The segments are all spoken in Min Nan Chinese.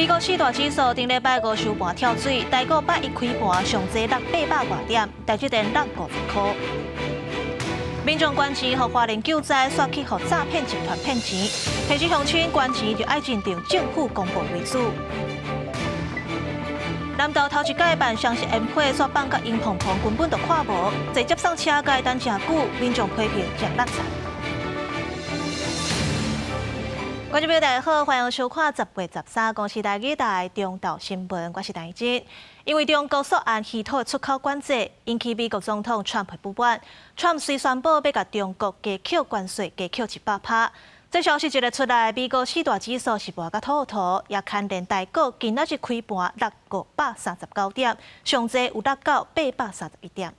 美國四大指數頂禮拜五收盤跳水，台股拜一開盤上濟落800外點，台積電落50箍。民眾捐錢予花蓮救災，煞去予詐騙集團騙錢，提醒鄉親捐錢就愛認定政府公布為主。南投頭一擺辦雙十煙火，煞放甲陰蓬蓬，根本就看無。坐接送車該等誠久，民眾批評誠垃圾。觀眾朋友大家好，歡迎收看10月13公視台語台中晝新聞，我是陳怡。因為中國溯按稀土出口管制，引起美國總統川普不滿。川普遂宣布欲共中國加扣關稅，加扣100趴。這消息一个出來，美國四大指數是跋甲吐吐，也牽連台股今仔日開盤落539點，上濟有落到831點。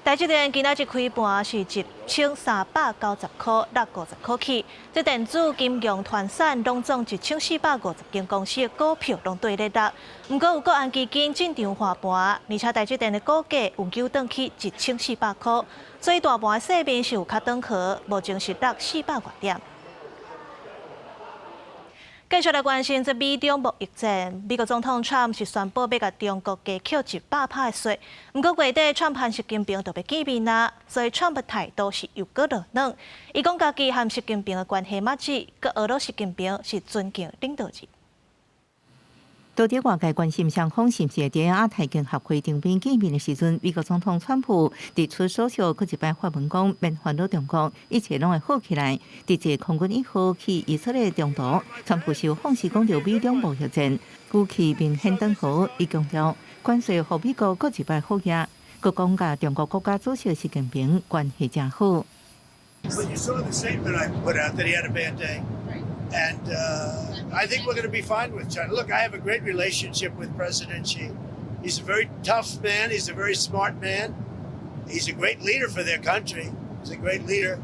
台積電今仔日開盤是1390箍，落50箍去。這電子、金融、傳產攏總1450間公司的股票攏綴咧落。毋過有國安基金進場換盤，而且台積電的股價有救轉去1400箍，所以大盤的勢面是有較轉好，目前是落400外點。繼續來關心這美中貿易戰，美國總統川普是宣布欲共中國加扣100趴的稅。毋過月底川普和習近平就欲見面啦，所以川普態度是又閣落軟。伊講家己和習近平的關係密切，閣學著習近平是尊敬領導人。到底外界關心雙方是毋是會佇亞太經合會頂邊見面的時陣，美國總統川普提出所說，閣一擺發文講，免煩惱中國，一切攏會好起來。佇坐空軍1號去以色列中途，川普受訪時講著美中貿易戰，語氣明顯轉和，伊強調關稅予美國閣一擺好額，閣講佮中國國家主席習近平關係誠好。 But you saw the statement I put out that he had a bad day. And I think we're going to be fine with China. Look, I have a great relationship with President Xi. He's a very tough man. He's a very smart man. He's a great leader for their country. He's a great leader.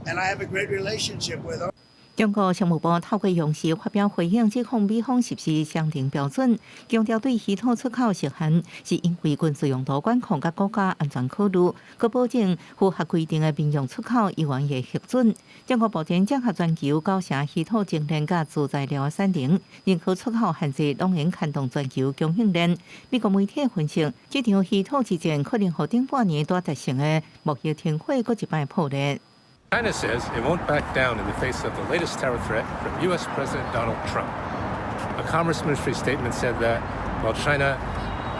And I have a great relationship with him. 中國商務部透過央視發表回應，指控美方實施雙重標準，強調對稀土出口設限是因為軍事用途管控佮國家安全考慮，閣保證符合規定的民用出口猶原會核准。中國目前整合全球九成稀土精煉佮鑄材料的產能，任何出口限制攏會牽動全球供應鏈。美國媒體分析，這場稀土之戰可能予頂半年才達成的貿易停火閣一擺破裂。 China says it won't back down in the face of the latest tariff threat from U.S. President Donald Trump. A Commerce Ministry statement said that while China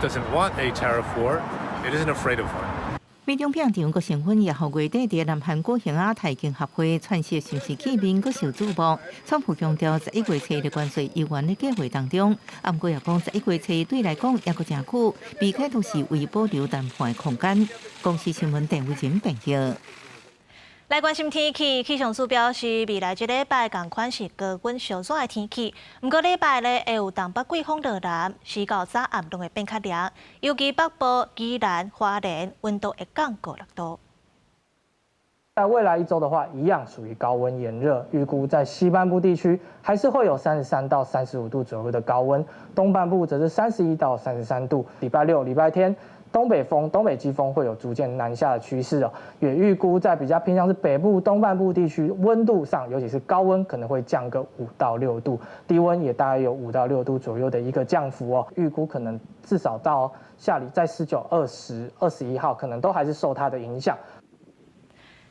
doesn't want a tariff war, it isn't afraid of one. 美中拼場閣升溫，也予月底佇南韓舉行亞太經合會川習是毋是見面閣受矚目。川普強調，11月初的關稅猶原佇計劃當中，啊，毋過也講11月初對來講猶閣誠久，避開都是為保留談判的空間。公視新聞鄧偉仁編譯。來關心天氣，氣象署表示，未來這禮拜仝款是高溫燒熱的天氣。毋過禮拜咧會有東北季風落南，時到早暗攏會變較涼。尤其北部、宜蘭、花蓮，溫度會降五六度。在未來一周的話，一樣屬於高溫炎熱，預估在西半部地區還是會有33到35度左右的高溫，東半部則是31到33度。禮拜六、禮拜天，東北風、東北季風會有逐漸南下的趨勢哦，也預估在比較偏向是北部、東半部地區，溫度上，尤其是高溫可能會降個5到6度，低溫也大概有5到6度左右的一個降幅哦。預估可能至少到下禮在19、20、21號，可能都還是受它的影響。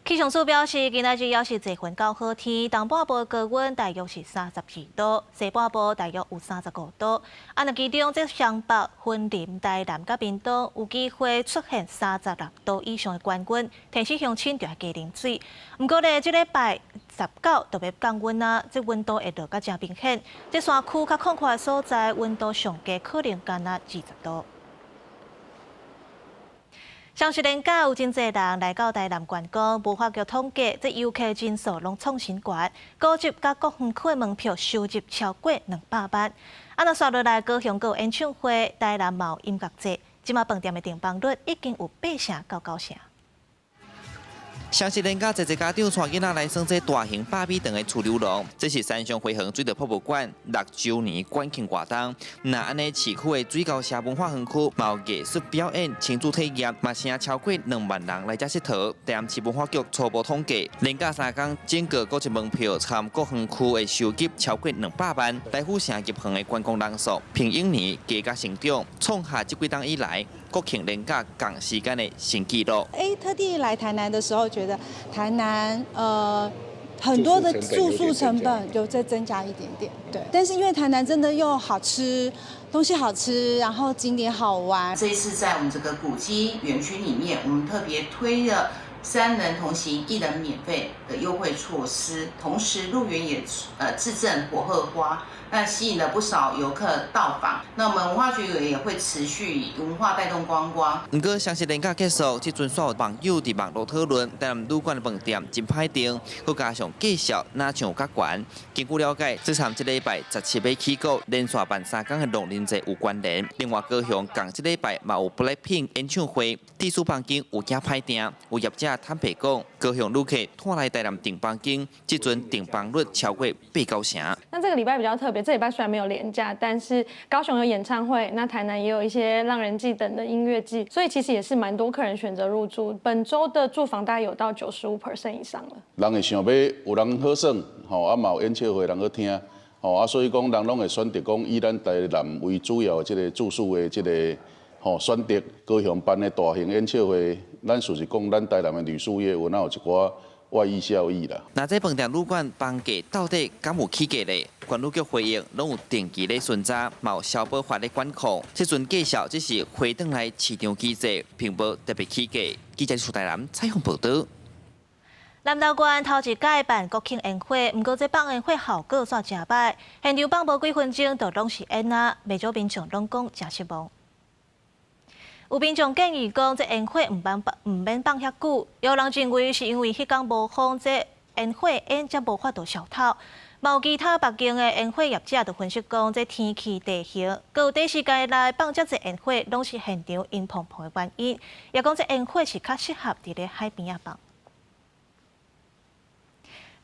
氣象署表示，今仔日猶是濟雲到好天，東半部高溫大約是32度，西半部大約有35度。啊，若其中這雙北、雲林、台南佮屏東有機會出現36度以上的高溫，提醒鄉親著愛加啉水。毋過咧，這禮拜19就欲降溫啊，這溫度會落甲誠明顯。這山區較曠闊的所在，溫度上低可能干焦20度。雙十連假有真濟人來到台南觀光，文化局統計，這遊客人數攏創新高，古蹟佮各園區的門票收入超過200萬。啊，若紲落來高雄閣有演唱會，台南嘛有音樂節，這馬飯店的訂房率已經有8成到9成。雙十連假，濟濟家長帶囡仔來耍這大型百米長的儲溜廊，這是三重花園水道博物館六週年館慶活動。若按呢市區的水溝社文化園區，嘛有藝術表演、親子體驗，嘛吸引超過2萬人來遮𨑨迌。台南市文化局初步統計，連假三工，整個購物門票參各園區的收入超過200萬。大府城入園的觀光人數，平往年加甲成長，創下這幾冬以來國慶連假仝時間的新紀錄。哎，特地來台南的時候，覺得台南很多的住宿成本有在增加一點點，對。但是因為台南真的又好吃，東西好吃，然後景點好玩。這一次在我們這個古蹟園區裡面，我們特別推了三人同行一人免費的優惠措施，同時入園也致贈火鶴花，那吸引了不少遊客到訪。那我們文化局也會持續以文化帶動觀光。毋過，雙十連假結束，這陣煞有網友佇網路討論，台南旅館的飯店真歹訂，閣加上價數若像有較懸。根據了解，這參這禮拜17欲起鼓連續辦三工的浪人節有關聯。另外，高雄仝這禮拜嘛有 BLACKPINK 演唱會，住宿房間有驚歹訂，有業者坦白講，高雄旅客湠來台南訂房間，這陣訂房率超過八九成。那這個禮拜比較特別，這禮拜雖然沒有連假，但是高雄有演唱會，那台南也有一些浪人祭等的音樂祭，所以其實也是蠻多客人選擇入住。本週的住房大概有到95% 以上了。人會想欲有人好耍，吼啊嘛有演唱會人好聽，吼啊所以講人攏會選擇講以咱台南為主要的這個住宿的這個吼選擇。高雄辦的大型演唱會，咱事實講，咱台南的旅宿業有哪有一寡外溢效益啦。那這飯店旅館房價到底敢有起價咧？縣旅局回應，攏有定期咧巡查，嘛有消保法咧管控。這陣價數只是回轉來市場機制，並無特別起價。記者蘇台南採訪報導。南投縣頭一屆辦國慶煙火，毋過這放煙火效果煞誠䆀，現場放無幾分鐘就攏是煙仔，袂少民眾攏講誠失望。有民眾建議講，這煙火毋免放遐久，有人認為是因為彼工無風，這煙火煙才無法度燒透。嘛有其他別間的煙火業者就分析講，這天氣地形，閣有短時間內放遮濟煙火，攏是現場陰蓬蓬的原因。也講這煙火是較適合佇咧海邊仔放。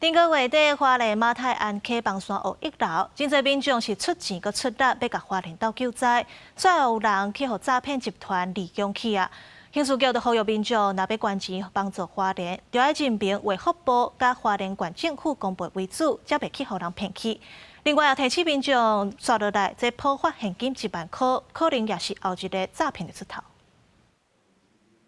頂個月底，花蓮馬太鞍溪崩山湖溢流，真濟民眾是出錢閣出力，欲共花蓮鬥救災，煞有人去予詐騙集團利用去啊！刑事局就呼籲民眾，若欲捐錢幫助花蓮，就愛認明衛福部佮花蓮縣政府公布為主，才袂去予人騙去。另外，也提醒民眾，紲落來這普發現金1萬箍，可能也是後一个詐騙的出頭。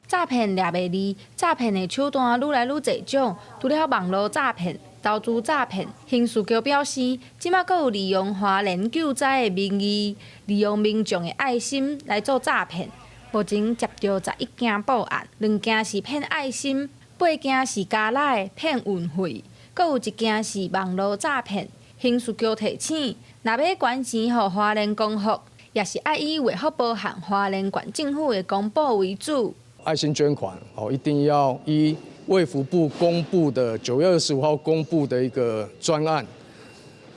詐騙掠袂離，詐騙的手段愈來愈濟種，除了網路詐騙、投資詐騙，刑事局表示，這馬閣有利用花蓮救災的名義，利用民眾的愛心來做詐騙。目前接著11件報案，兩件是騙愛心，八件是加來騙運費，閣有一件是網路詐騙。刑事局提醒，若欲捐錢予花蓮光復，也是愛以衛福部和花蓮縣政府的公布為主。愛心捐款哦，一定要依衛福部公布的9月25號公布的一個專案，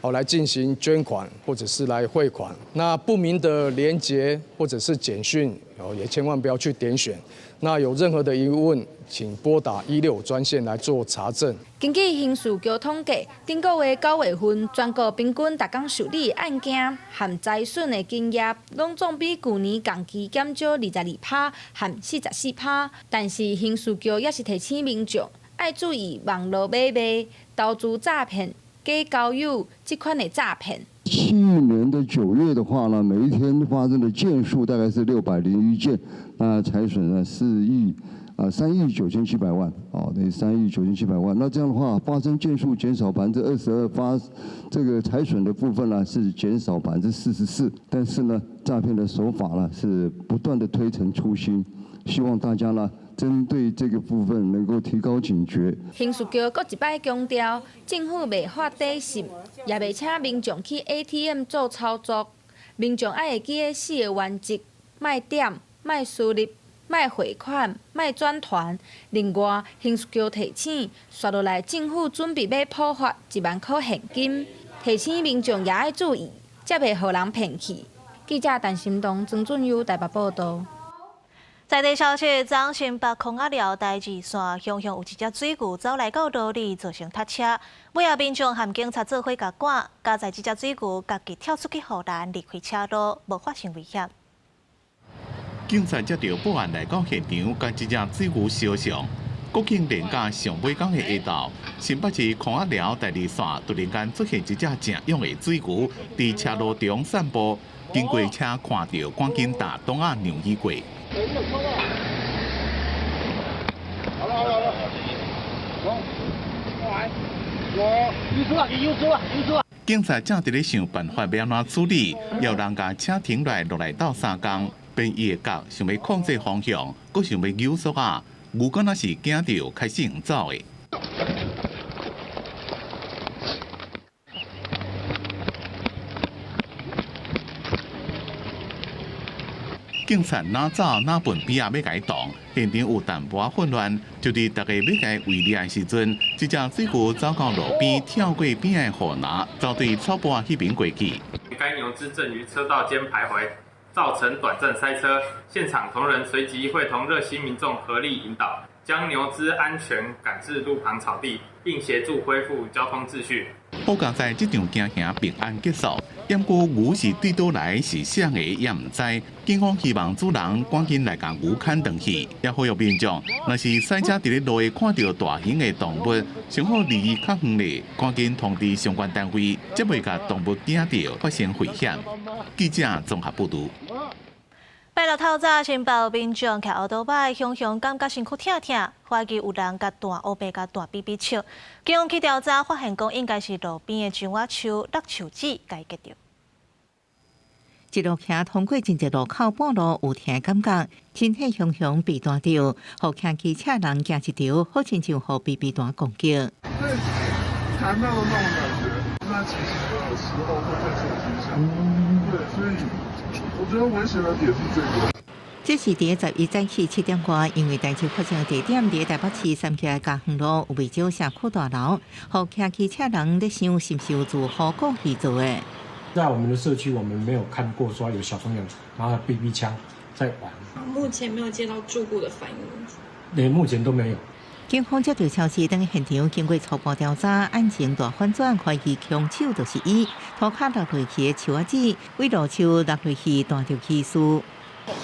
好來進行捐款或者是來匯款。那不明的連結或者是簡訊哦，也千萬不要去點選。那有任何的疑問，請撥打165專線來做查證。根據刑事局統計，頂個月9月份全國平均逐工受理案件和財損的金額，攏總比舊年仝期減少22%和44%。但是刑事局也是提醒民眾愛注意網路買賣、投資詐騙、假交友這款的詐騙。去年的9月的話呢，每一天發生的件數大概是601件，那財損呢4億啊3億9700萬，哦，等於3億9700萬。那這樣的話，發生件數減少22%，發這個財損的部分呢是減少44%。但是呢，詐騙的手法呢是不斷的推陳出新，希望大家呢，針對這個部分能夠提高警覺。刑事局閣一擺強調，政府袂發短信，也袂請民眾去 ATM 做操作。民眾愛會記得四个原則：莫點、莫輸入、莫匯款、莫轉傳。另外，刑事局提醒，紲落來政府準備欲普發1萬箍現金，提醒民眾也愛注意，才袂予人騙去。記者陳心東、曾俊優台北報導。在地消息，昨新北空仔寮台二线，雄雄有一隻水牛走來到路裡，造成塞車。尾仔民眾和警察做伙共趕，佳哉這隻水牛家己跳出去護欄，離開車路，無發生危險。警察接到報案來到現場，共這隻水牛相送。國慶連假上尾工的下晝，新北市空仔寮第二線突然間出現一隻誠勇的水牛，佇車路中散步，經過車看著，趕緊踏擋仔讓伊過。好了好了好了，來，我，你輸啊，你輸啊，你輸啊！警察正佇咧想辦法欲按怎處理，予人共車停落來落來鬥相共，變伊的角想欲控制方向，閣想欲扭速仔，牛敢若是驚著開始用走的。警察哪走哪畚鞭仔欲共伊擋，現場有淡薄仔混亂。就佇大家欲共伊圍掠的時陣，這隻水牛走到路邊，跳過邊仔的護欄，走對草坡彼邊過去。該牛隻正於車道間徘徊，造成短暫塞車。現場同仁隨即會同熱心民眾合力引導，將牛隻安全趕至路旁草地，並協助恢復交通秩序。好佳哉這場驚嚇平安結束，毋過牛是對佗來是啥个也毋知。警方希望主人趕緊來共牛牽轉去，也呼籲民眾，若是駛車佇咧路下看著大型的動物，上好離伊較遠咧，趕緊通知相關單位，才袂共動物驚著發生危險。記者綜合報導。拜六透早，新北民眾騎歐多擺，雄雄感覺身軀疼疼，懷疑有人共彈烏白共彈 BB 槍。警方去調查，發現講應該是路邊的樟仔樹落樹枝共伊擊著。一路騎通過真濟路口，半路有疼感覺，身體雄雄被彈著，予騎機車人驚一趒，好親像予 BB 彈攻擊。彈到的那種感覺，那騎行的時候會更受影響。對，所以我覺得危險的點是這個。這是佇11早起7點外，因為代誌發生地點佇台北市三峽嘉園路有袂少社區大樓，予騎機車人咧想是毋是有住戶故意做的。在我們的社區，我們沒有看過說有小朋友拿著 BB 槍在玩。目前沒有接到住戶的反應。連目前都沒有。警方接到消息，等現場經過初步調查，案情大反轉，懷疑兇手就是伊。塗跤落落去的樹仔子，為路樹落落去彈著起事。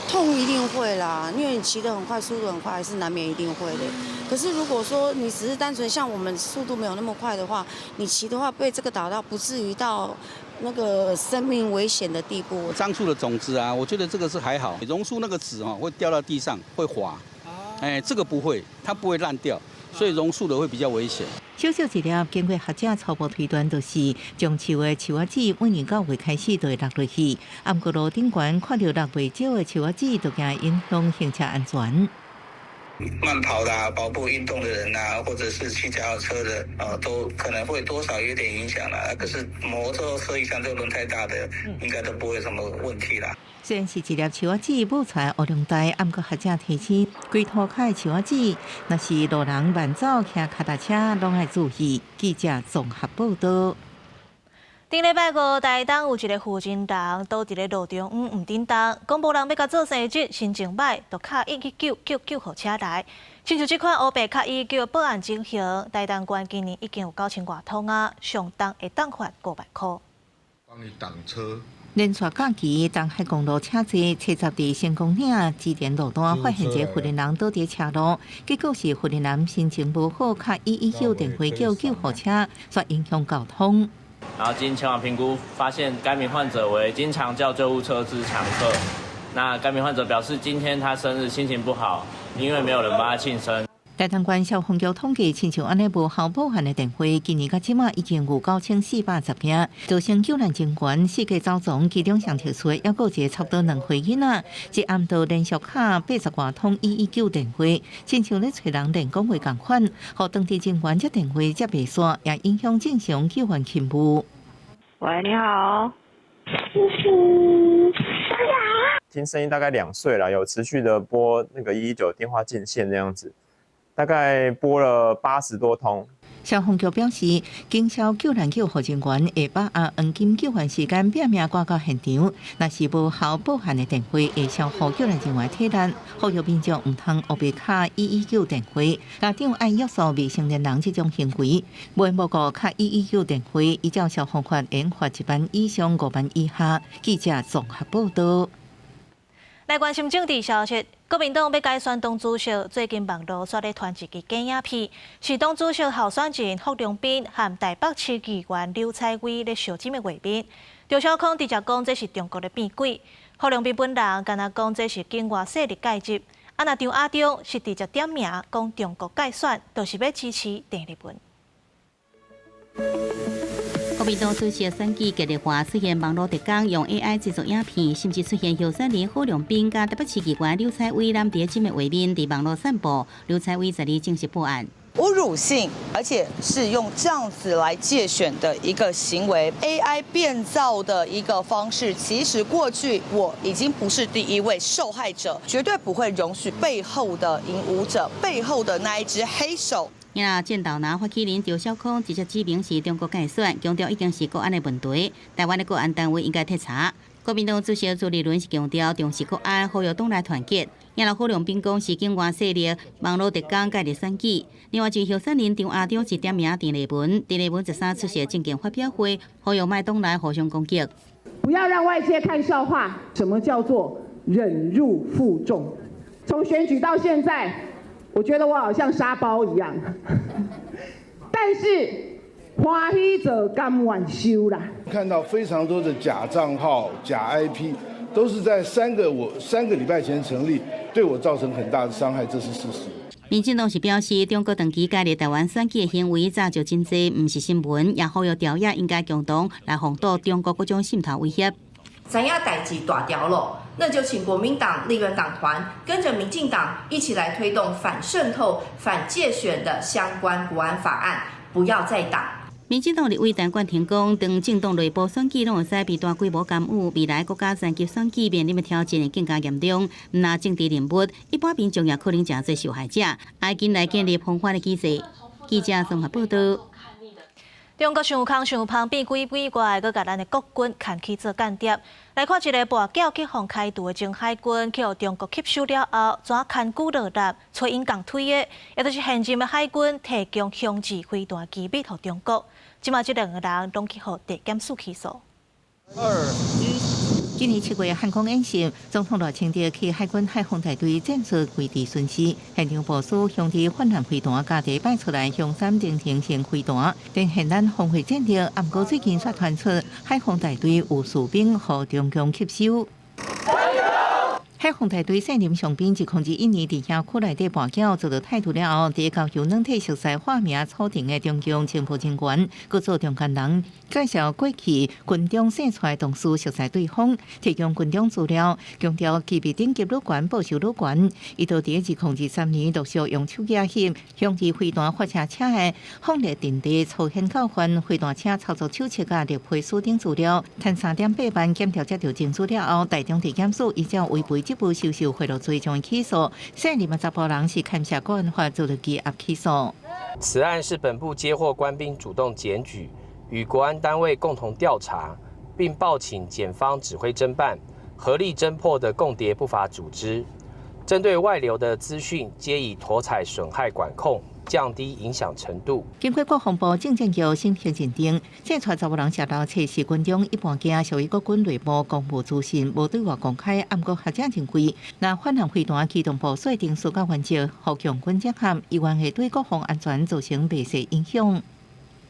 痛一定會啦，因為你騎得很快，速度很快，還是難免一定會的。可是如果說你只是單純像我們速度沒有那麼快的話，你騎的話被這個打到，不至於到那個生命危險的地步。樟樹的種子啊，我覺得這個是還好，榕樹那個籽哦會掉到地上會滑，哎，這個不會，它不會爛掉，所以榕樹的會比較危險。小小一粒，經過學者初步推斷，就是樟樹的樹仔子，每年9月開始就會落落去。毋過路頂懸看著落袂少的樹仔子，就驚影響行車安全。慢跑啦、跑步運動的人啊，或者是騎腳踏車的，都可能會多少有點影響啦。可是摩托車以上這個輪胎大的，應該都不會有什麼問題啦。雖然是一粒樹仔子冒出來烏龍呆，毋過學者提醒，規塗跤的樹仔子，若是路人慢走、騎腳踏車，攏愛注意。記者綜合報導。頂禮拜五，台東有一个負責人倒佇咧路中央毋振動，講無人欲共做生日，心情歹，就敲119叫救護車來。親像這款烏白敲119的報案情形，台東縣今年已經有9000外通啊，上重會當罰5萬箍。幫你擋車。連續假期，東海公路車濟，車站佇成功嶺支電路段發現一个婦人倒佇車路，結果是婦人男心情無好，敲119電話叫救護車，煞影響交通。然後經前往評估，發現該名患者為經常叫救護車之常客。那該名患者表示，今天他生日，心情不好，因為沒有人幫他慶生。台東縣消防局統計，親像按呢無效報案的電話，今年到這馬已經有9410件，造成救難人員四界走傱，其中上特殊的猶閣有一個差不多2歲囡仔，一暗暝連續敲80外通119電話，親像咧揣人練講話仝款，予當地人員接電話接袂煞，也影響正常救援勤務。喂，你好。聽聲音大概2歲了，有持續的撥那個119電話進線這樣子。大概撥了80多通。消防局表示，警消救難救護人員會把握黃金救援時間，拼命趕到現場。若是無效報案的電話，會消耗救援人員體力。呼籲民眾毋通烏白敲119電話，家長愛約束未成年人這種行為。無緣無故敲119電話，依照消防法，應罰1萬以上5萬以下。記者綜合報道。來關心政治消息，國民黨欲改選黨主席，最近網路煞咧傳一支假影片，是黨主席候選人郝龍斌和台北市議員劉彩薇咧相親的畫面。趙小康直接講這是中國咧變鬼，郝龍斌本人敢若講這是境外勢力介入。啊，若張亞中是直接點名講中國改選，就是欲支持鄭麗文。國民黨主席選舉激烈化，出現網路特工用 AI 製作影片，甚至出現候選人郝龍斌佮台北市議員劉彩薇攬佇親密畫面佇網路散布。劉彩薇十二正式報案，侮辱性，而且是用這樣子來介選的一個行為，AI 變造的一個方式，其實過去我已經不是第一位受害者，絕對不會容許背後的引武者，背後的那一隻黑手。呀，戰鬥男發起人趙小康直接指明是中國介選，強調已經是國安的問題，台灣的國安單位應該徹查。國民黨主席朱立倫是強調重視國安，呼籲黨內團結。也若郝龍斌講是境外勢力網路特工介入選舉。另外，就候選人張亞中是點名鄭麗文，鄭麗文13出席政見發表會，呼籲莫黨內互相攻擊。不要讓外界看笑話，什麼叫做忍辱負重？從選舉到現在，我覺得我好像沙包一樣，但是歡喜做甘願受啦。看到非常多的假賬號、假 IP，都是在3個禮拜前成立，對我造成很大的傷害，這是事實。民進黨是表示，中國長期介入台灣選舉的行為早就真濟，毋是新聞，也呼籲朝野應該共同來防堵中國各種滲透威脅。知影代誌大條囉，那就請國民黨立院黨團跟着民進黨一起來推動反滲透、反介選的相關國安法案，不要再擋。民進黨立委陳冠廷講，當政黨內部選舉攏會使被大規模干預，未來國家層級選舉面臨的挑戰會更加嚴重。毋但政治人物，一般民眾也可能成做受害者，愛緊來建立防範的機制。記者綜合報道。中國傷空傷芳變鬼變怪，閣共咱的國軍牽去做間諜。來看一个跋筊去予開除的前海軍，去予中國吸收了後，怎牽久落力，揣𪜶共推的，也就是現任的海軍提供雄治飛彈機密予中國。這馬這兩個人攏去予地檢署起訴。二一。今年7月漢光演習，總統賴清德去海軍海防大隊戰術基地巡視，現場部署雄治反艦飛彈，佮第一擺出來雄三中程型飛彈，展現咱防衛戰力。毋過最近煞傳出海防大隊有士兵予中共吸收。海防大隊現任上兵2021年佇營區內底跋筊遭到汰除了後，佇高雄軟體熟似化名楚庭的中共情報人員，閣做中間人，介紹過去軍中生出來同事熟似對方，提供軍中資料，強調機密等級愈懸，報酬愈懸。伊就佇2023年陸續用手機翕雄治飛彈發射車的風力陣地粗顯教範、飛彈車操作手冊佮綠皮書等資料，趁3.8萬檢調接著證據了後，台中地檢署依照違背職務收受賄賂罪將伊起訴，現任的查埔人是牽涉國安法遭到羈押起訴。此案是本部接獲官兵主動檢舉，與國安單位共同調查，並報請檢方指揮偵辦，合力偵破的共諜不法組織。針對外流的資訊，皆以妥採損害管控，降低影響程度。經過國防部政戰局審核認定，這帶查某人洩露冊是軍中一般驚屬於國軍內部公務資訊，無對外公開。毋過學者認為，若反艦飛彈機動部署定數較原則，予共軍掌控，依然會對國防安全造成袂細影響。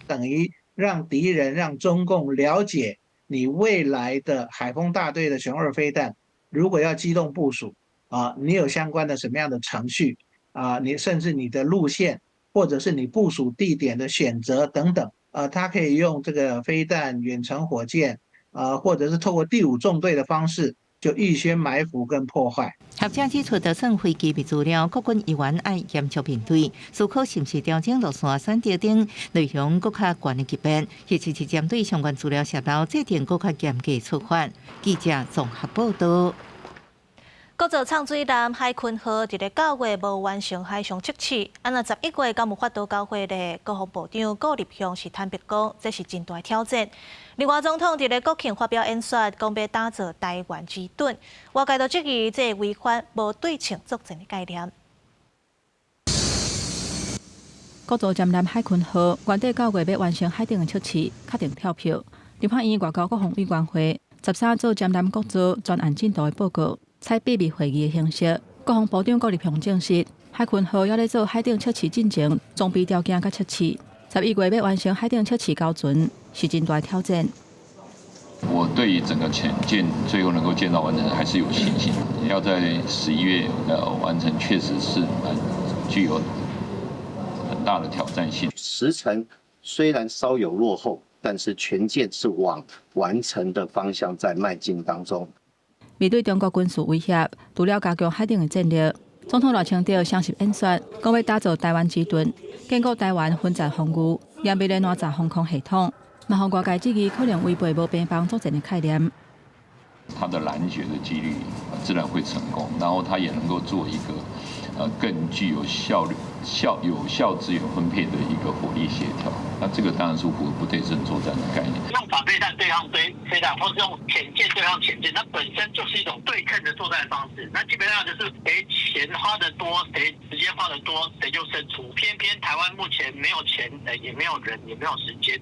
等於讓敵人、讓中共了解你未來的海鋒大隊的雄二飛彈，如果要機動部署啊，你有相關的什麼樣的程序啊？你甚至你的路線，或者是你部署地點的選擇等等，它可以用這個飛彈、遠程火箭，或者是透過第五縱隊的方式，就預先埋伏跟破壞。學者指出，就算非機密資料，國軍依然愛嚴肅面對，思考是毋是調整路線、選擇等內容，閣較懸的級別，或者是針對相關資料洩露，制定閣較嚴格處罰。記者綜合報道。國造藏水艦海鯤號佇咧9月無完成海上測試，啊若11月敢有法度交貨咧？國防部長顧立雄是坦白講，這是真大挑戰。另外，總統佇咧國慶發表演說，講欲打造台灣之盾，外界都質疑這會違反無對稱作戰的概念。國造潛艦海鯤號原底9月欲完成海頂的測試，確定跳票。立法院外交國防委員會13做潛艦國造專案進度的報告，採秘密會議的形式。國防部長顧立雄證實，海鯤號猶咧做海頂測試進前裝備條件佮測試，11月欲完成海頂測試交船，是真大挑戰。我對於整個潛艦最後能夠建造完成，還是有信心。要在11月完成，確實是蠻具有很大的挑戰性。時程雖然稍有落後，但是全艦是往完成的方向在邁進當中。面對中國軍事威脅，除了加強海頂的戰力，總統賴清德詳細演說，講欲打造台灣之盾，堅固台灣分戰防禦，嚴密的哪吒防空系統，嘛予外界質疑可能違背無邊防作戰的概念。它的攔截的幾率自然會成功，然後它也能夠做一個更具有效率、效有效資源分配的一個火力協調。那這個當然是符合不對稱作戰的概念。用反飛彈對抗飛飛彈，或是用潛艦對抗潛艦，它本身就是一種對稱的作戰方式。那基本上就是誰錢花得多，誰時間花得多，誰就勝出。偏偏台灣目前沒有錢，也沒有人，也沒有時間。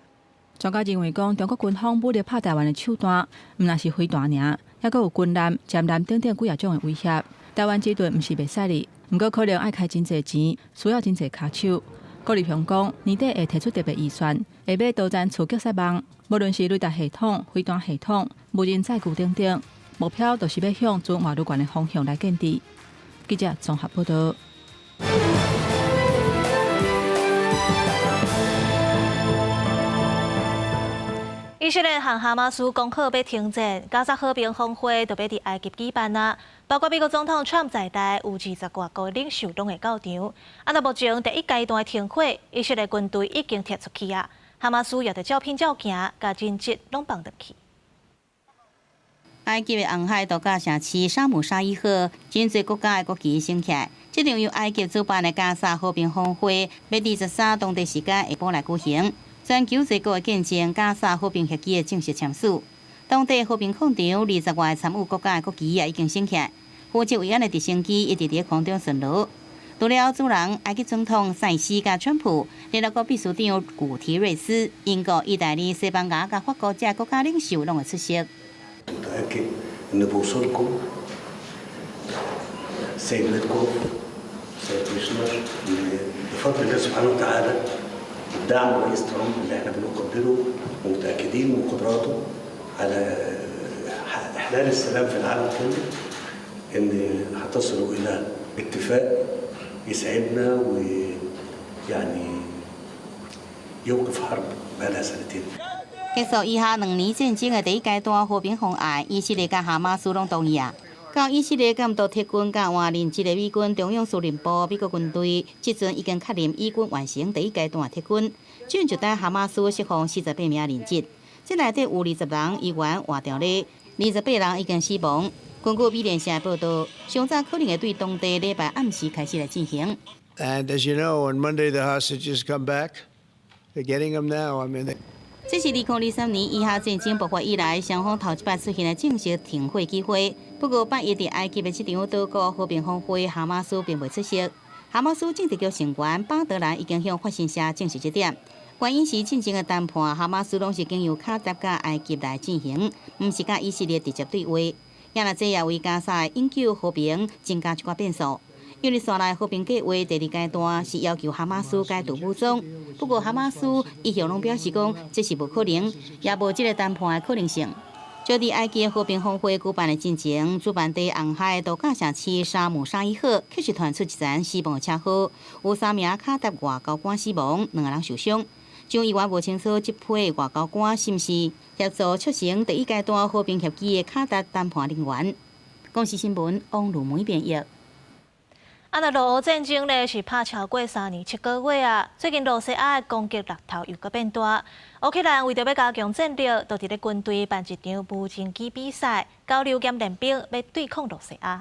專家認為講，中國軍方武力拍台灣的手段，毋但是飛彈爾，猶閣有軍艦、潛艦等等幾仔種的威脅。台灣之盾毋是袂使的，毋過可能愛開真濟錢，需要真濟跤手。顧立雄講，年底會提出特別預算，會買導彈刺擊撒網，無論是雷達系統、飛彈系統、無人載具等等，目標就是欲向準外語權的方向來建置。記者綜合報道。以色列和哈馬斯講好欲停戰，加沙和平峰會就欲佇埃及舉辦啊。包括美國總統川普在內，有20外國領袖攏會到場。啊，那目前第一階段的停火，以色列軍隊已經撤出去啊。哈馬斯也佇照片照行，共人質攏放轉去。埃及的紅海度假城市沙姆沙伊赫，真濟國家的國旗升起來。這場由埃及主辦的加沙和平峰會，欲佇13當地時間下晡來舉行。全球濟國會見證加沙和平協議的正式簽署。當地和平廣場20外個參與國家的國旗也已經升起來。負責維安的直升機一直佇空中巡邏。除了主人埃及總統塞西佮川普、聯合國秘書長古提瑞斯、英國、意大利、西班牙佮法國這國家領袖攏會出席。 متأكد إن بوصولكم سيد ويتكوف سيد كوشنر بفضل الله سبحانه وتعالى ودعم الرئيس ترامب اللي احنا بنقدره ومتأكدين من قدراته على إحلال السلام في العالم كله إن هتصلوا إلى اتفاق يسعدنا ويعني يوقف حرب بقالها سنتين. 結束以哈2年戰爭的第一階段和平方案，以色列佮哈馬斯攏同意啊。到以色列監督撤軍佮換人質的美軍中央司令部，美國軍隊這陣已經確認以軍完成第一階段撤軍，正就等哈馬斯釋放48名人質。這內底有20人依然活著咧，28人已經死亡。根據美聯社報道，上早可能會對當地禮拜暗時開始來進行。 And as you know, on Monday the hostages come back. They're getting them now. I mean, they 這是2023年以哈戰爭爆發以來，雙方頭一擺出現的正式停火機會。不過，拜一佇埃及的這場島國和平峰會，哈馬斯並未出席。哈馬斯政治局成員巴德蘭已經向法新社證實這點。原因是進前的談判，哈馬斯攏是經由卡達佮埃及來進行，毋是佮以色列直接對話。也若這也為加沙的永久和平增加一寡變數。因為紲來和平計畫第二階段是要求哈馬斯解除武裝，不過哈馬斯一向攏表示講這是無可能，也無這个談判的可能性。就佇埃及和平峰會舉辦的進前，主辦地紅海度假城市沙姆沙伊赫，卻是傳出一場死亡的車禍，有三名卡達外交官死亡，兩个人受傷。張議員無清楚這批外交官是毋是協助促成第一階段和平協議的卡達談判人員。公視新聞王如梅編譯。啊，那俄烏戰爭咧是拍超過3年7個月啊！最近羅西亞的攻擊力頭又閣變大。烏克蘭為著欲加強戰力，就佇咧軍隊辦一場無人機比賽，交流兼練兵，欲對抗羅西亞。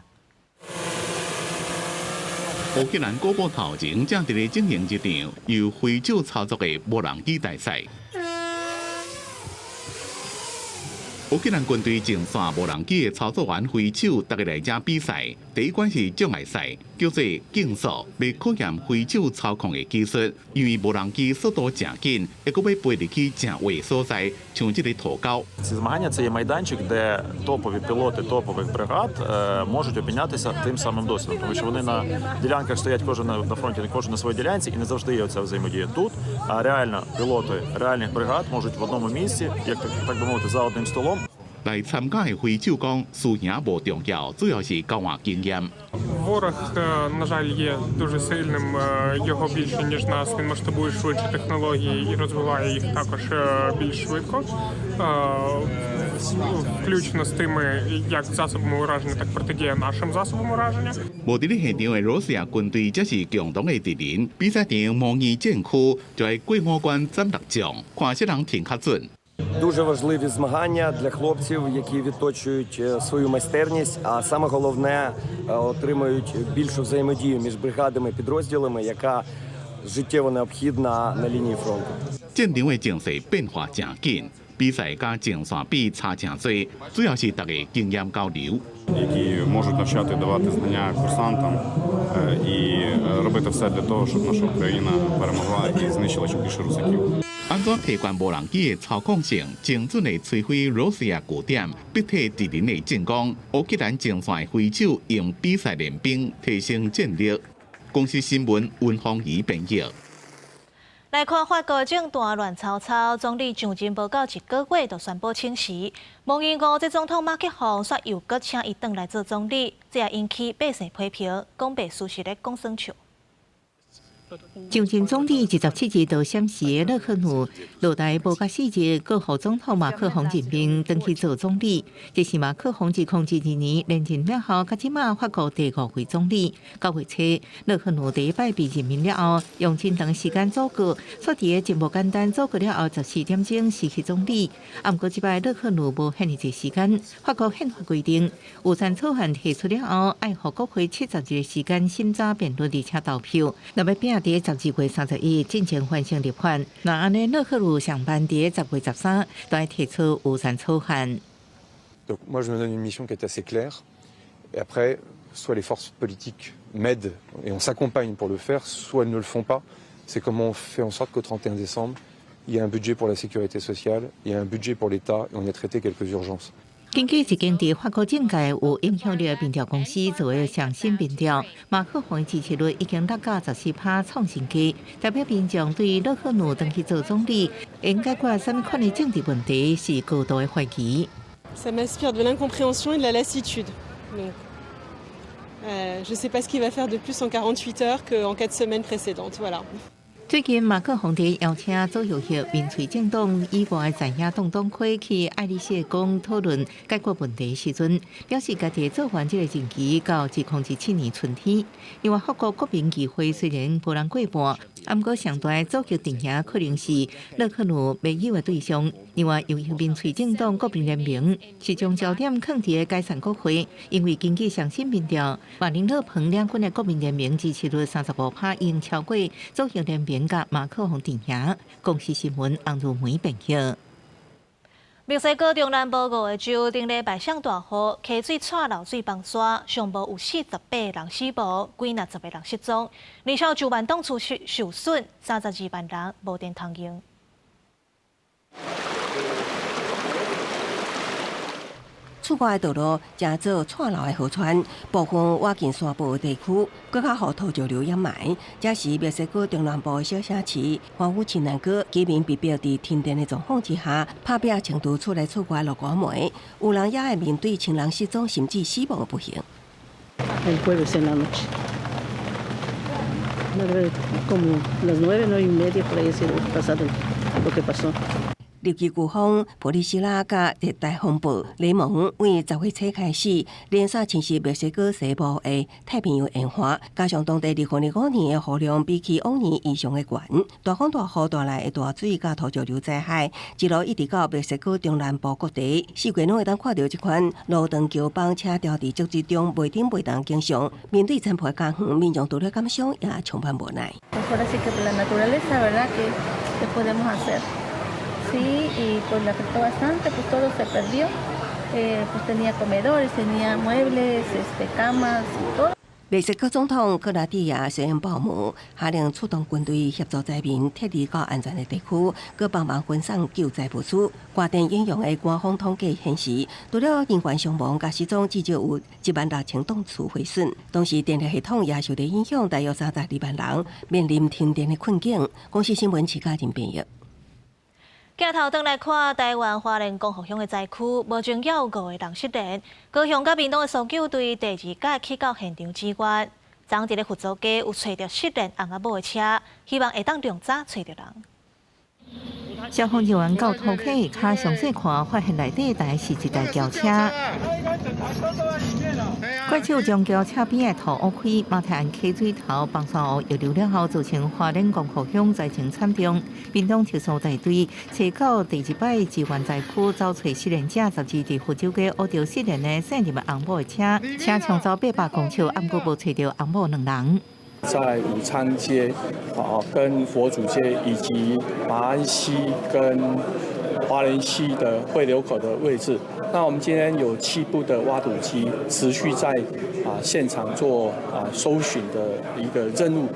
烏克蘭國寶頭前正佇咧進行一場由飛手操作的無人機大賽。烏克蘭軍隊前線無人機的操作員飛手，逐家來遮比賽。第一關是障礙賽，叫做競速，欲考驗飛手操控的技術。因為無人機速度誠緊，會閣欲飛入去誠遠的所在，像這个塗溝。 Ці змагання це є майданчик, де топові пілоти топових бригад можуть обмінятися тим самим досвідом, тому що вони на ділянках стоять кожен на фронті, кожен на своїй ділянці, і не завжди є ця взаємодія тут. А реально пілоти реальних бригад можуть в одному місці, як так би мовити, за одним столом. 來參加的飛手講，輸贏無重要，主要是交換經驗。 Ворог, на жаль, є дуже сильним. Його більше, ніж нас. Він масштабує швидше технології і розвиває їх також більш швидко. Включно з тими, як засобами ураження, так протидія нашим засобам ураження. 無佇咧現場的羅西亞軍隊，才是共同的敵人。比賽場模擬戰區，就愛過五關斬六將，看啥人停較準。 Дуже важливі змагання для хлопців, які відточують свою майстерність, а саме головне отримують більшу взаємодію між бригадами і підрозділами, яка життєво необхідна на лінії фронту. 戰場的情勢變化誠緊，比賽佮前線比差誠濟，主要是大家經驗交流。 Які можуть навчати, давати знання курсантам і робити все для того, щоб наша Україна перемогла і знищила чим більше русаків. 按怎提懸無人機的操控性，精準地摧毀羅西亞據點，逼退敵人的進攻。烏克蘭前線的飛手用比賽練兵，提升戰力。公視新聞溫芳儀編譯。來看法國政壇亂糟糟，總理上任無夠一個月就宣布請辭。無閒五這總統馬克宏煞又閣請伊轉來做總理，這也引起百姓批評，講袂事實咧講耍笑。上任總理27日就閃辭的勒克努落台無夠4日，閣予總統馬克宏任命轉去做總理。這是馬克宏自2012年連任了後，到這馬法國第五位總理。9月初，勒克努第一擺被任命了後，用真長時間組閣，煞佇咧真無簡單組閣了後14點鐘辭去總理。啊，毋過這擺勒克努無遐爾濟時間。法國憲法規定，預算草案提出了後，愛予國會70日時間審查辯論，而且投票。若欲拚佇12月31日進前完成立法，若按呢勒克努上班佇10月13，就愛提出預算草案。 Donc moi je me donne une mission qui est assez claire. Et après, soit les forces politiques m'aident et on s'accompagne pour le faire, soit elles ne le font pas. C'est comment on fait en sorte qu'au 31 décembre, il y a un budget pour la sécurité sociale, il y a un budget pour l'État et on y a traité quelques urgences. 根據一間佇法國政界有影響力的民調公司做的上新民調，馬克宏支持率已經落到14%，創新低。代表民眾對勒克努轉去做總理，應解決啥物款的政治問題是高度的懷疑。 Ça m'inspire de l'incompréhension et de la lassitude. Donc, je sais pas ce qu'il va faire de plus en 48 heures qu'en 4 semaines précédentes. Voilà. 最近，馬克宏佇邀請左右翼民粹政黨以外在野黨黨魁去愛麗舍宮討論解決問題時陣，表示家己做完這個任期到2017年春天。另外，法國國民議會雖然無人過半，毋過上大的左翼陣營可能是勒克努盟友的對象。另外，右翼民粹政黨國民聯盟是將焦點放佇解散國會，因為根據上新民調，馬林勒龐兩軍的國民聯盟支持率35%，已經超過左翼聯盟佮馬克宏陣營。公視新聞洪如梅編譯。墨西哥中南部五個州頂禮拜上大雨，溪水掣漏水崩山，上無有48人死亡，幾若十个人失蹤，而且9萬棟厝受損，32萬人無電通用。厝外的道路成做掣漏的河川，部分倚近山坡的地區，閣較予土石流掩埋。這是墨西哥中南部的小城市，歡呼聖誕節，居民被迫佇停電的狀況之下，拍拚穿佇厝內厝外落雨暝，有人也會面對親人失蹤甚至死亡的不幸。 El jueves en la noche. Como las 9, 9:30, por ahí ha sido pasado lo que pasó. 入境颶風普里希拉佮熱帶風暴雷蒙對10月初開始，連續侵襲墨西哥西部的太平洋沿岸，加上當地2025年的雨量比起往年異常的懸，大風大雨帶來的大水佮土石流災害，一路一直到墨西哥中南部各地，四界攏會當看著這款路長橋幫車牢佇積水中袂振袂動景象。面對殘破家園，民眾除了感傷，也充滿無奈。 Sí, y pues le afectó bastante, pues todo se perdió. Pues tenía comedores, tenía muebles, camas, todo. 墨西哥總統克拉蒂亞謝恩鮑姆下令出動軍隊協助災民撤離到安全的地區，閣幫忙分送救災物資。外電引用的官方統計顯示，除了人員傷亡佮失蹤，至少有16,000棟厝毀損。同時，電力系統也受到影響，大約32萬人面臨停電的困境。公視新聞徐嘉仁編譯。鏡頭轉來看台灣花蓮光復鄉的災區，目前猶有五個人失聯。高雄佮屏東的搜救隊第二天去到現場支援。昨佇咧佛祖街有揣著失聯翁仔某的車，希望會當量早揣著人。消防人員到塗溪跤詳細看，發現內底台是一台轎車。怪手將轎車邊的塗挖開，馬太鞍溪水頭崩山湖溢流了後，造成花蓮光復鄉災情慘重。屏東特搜大隊揣到第二擺支援災區，走揣失聯者，12佇福州街挖著失聯的姓林的翁某的車，車衝走800公尺，毋過無揣著翁某兩人。在武昌街啊，跟佛祖街以及馬鞍溪跟花蓮溪的匯流口的位置。那我們今天有7部的挖土機持續在現場做搜尋的一個任務。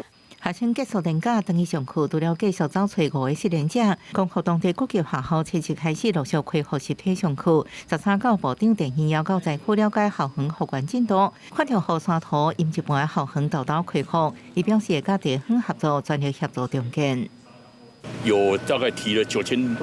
學生結束連假，轉去上課，除了繼續走揣五个失聯者，光復當地各級學校初七開始陸續恢復實體上課。13號部長鄭運鵬到災區了解校園復原進度，看著雨山塗淹一半的校園沓沓恢復，伊表示會佮地方合作，全力協助重建。有大概提了9000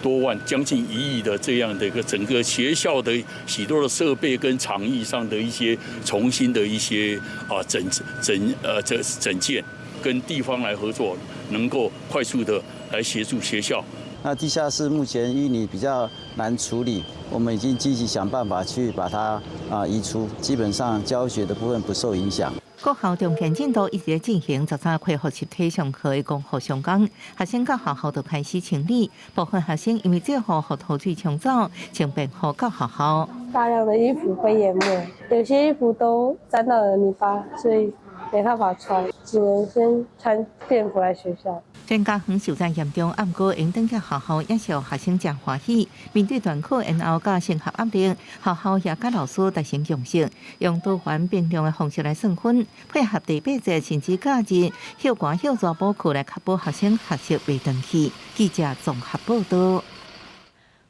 多萬，將近1億的這樣的一個整個學校的許多的設備跟場域上的一些重新的一些整整呃這整建。跟地方來合作，能夠快速的來協助學校。那地下室目前淤泥比較難處理，我們已經積極想辦法去把它移出，基本上教學的部分不受影響。各校重建進度一直在進行，13恢復實體上課的光復上工，學生到學校就開始清理，部分學生因為這雨予土水沖走，穿便服到學校。大量的衣服被淹沒，有些衣服都沾到了泥巴，所以沒辦法穿，只能先穿便服來學校。雖然家園受災嚴重，毋過會轉去學校也是予學生誠歡喜。面對斷課延後佮升學壓力，學校也佮老師達成共識，用多元評量的方式來算分，配合第八節甚至假日歇寒歇熱補課來確保學生學習袂斷去。記者綜合報道。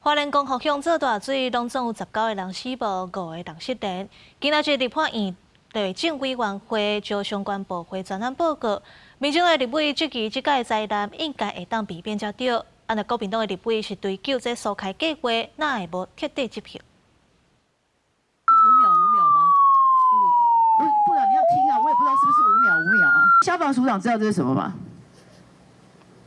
花蓮光復鄉做大水，攏總有19個人死亡，五個人失聯。今仔日立法院內政委員會就相關部會專案報告，民進黨的立委質疑這屆災難應該會當避免才對。啊，若國民黨的立委是追究這疏開計劃，哪會無徹底執行？ 5秒5秒嗎？不，部長你要聽啊，我也不知道是不是5秒5秒啊。消防署長知道這是什麼嗎？